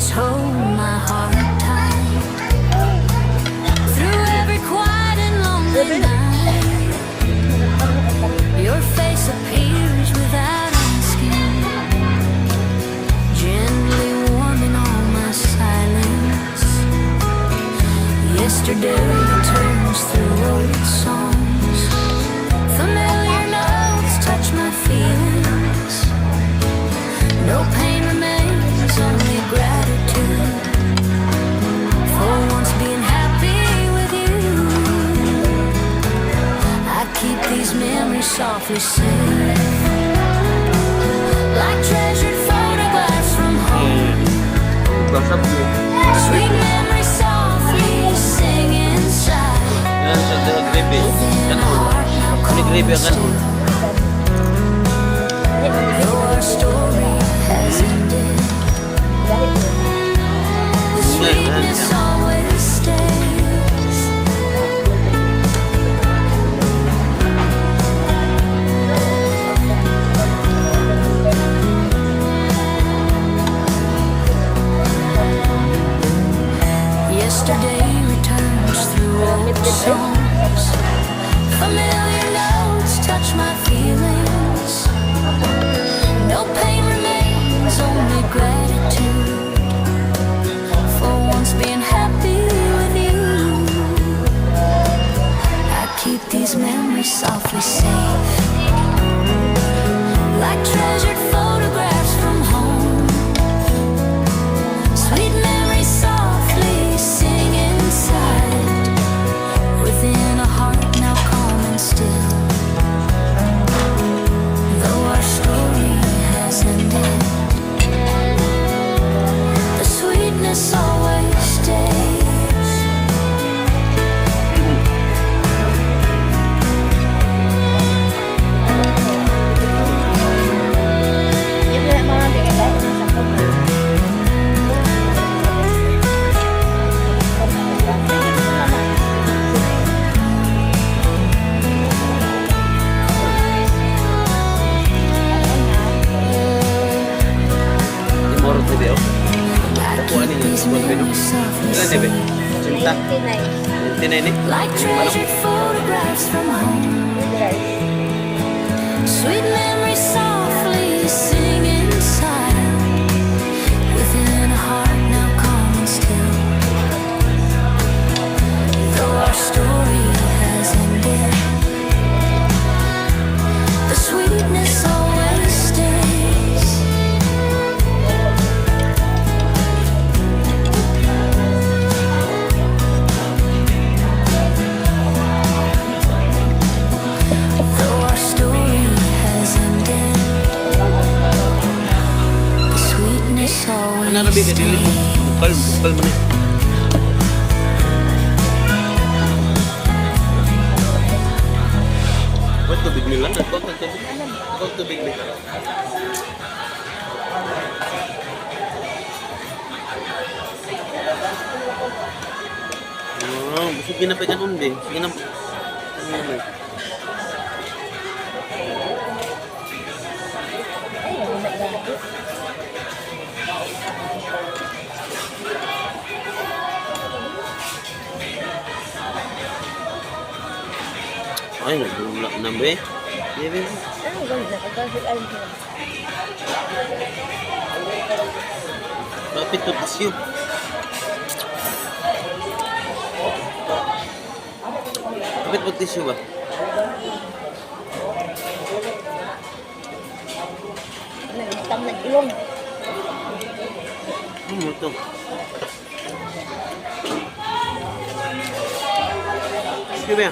Always hold my heart tight. Through every quiet and lonely night, your face appears without asking, gently warming all my silence. Yesterday returns through old songs. Familiar notes touch my feelings. No pain remains, only gratitude for once being happy with you. I keep these memories softly safe, like treasured photographs from home. Basta po. Sweet memories softly sing inside. Yan sa gravy. Within a Kanon. Heart now Ano calm gravy and ang kanon? Still. Though our story has ended, the sweetness always stays. Yesterday returns through old songs. Familiar notes touch my feelings. No pain remains, only gratitude for once being happy with you. I keep these memories softly safe, like treasured photographs from home. Sweet memories softly sing inside, within a heart now calm and still. Though our story has ended, the sweetness always stays. Ito na mga bigay sa Tomorrow TV oh. I Kuha keep ninyo. these memories softly Ilan TV? safe, Cinta. 99. 29 eh. like treasured photographs from home. Sweet memories softly sing inside, within a heart now calm and still. Though our story has ended, the sweetness always stays. Though our story has ended, the sweetness Ano always rabi ka dili mo. Stays. Bukal, bukal man eh. What tubig nila? Nagkog tubig. Nagkog tubig nila. Oh, sige na pa kanon be. Sige na. Ano na? Ay, nagulak na be. Bebe. Ano gawin na? Pagkasin ko. Kapit to tissue. Kapit pag tissue ba? Nag-istam nag-ilong. Ano ito? Sige ba?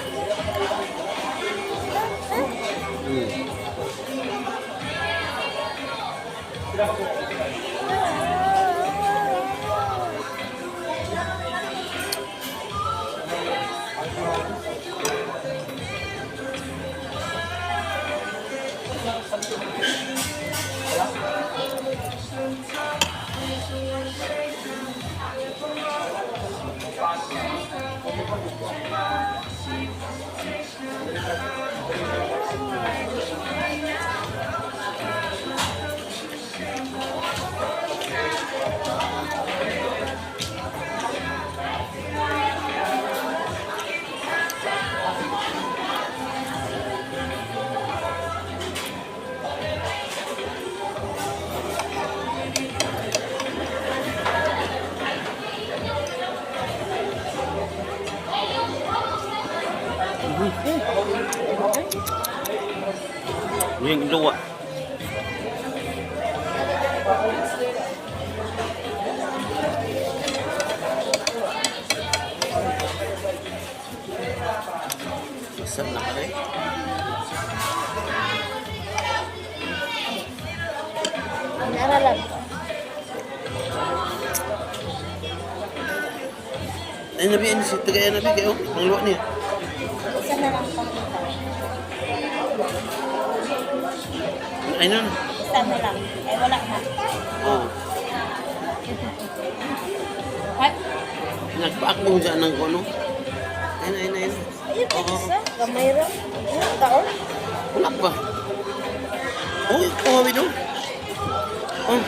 Yung luwa. Masarap na pala eh. Naralag. Ay, nabi, ano si Tagay, nabi, kayo. Pangluwa niya. Isa na lang pangita. Ay, nun. Isa na lang. Ay, wala na. Oo. Ay, Nagpaak mo dyan ng kono. Ayun, ayun, ayun. ayun, Oo. isa. Gamay ra. Ano, taon? Wala pa. Uy, kuhawi doon. Oh.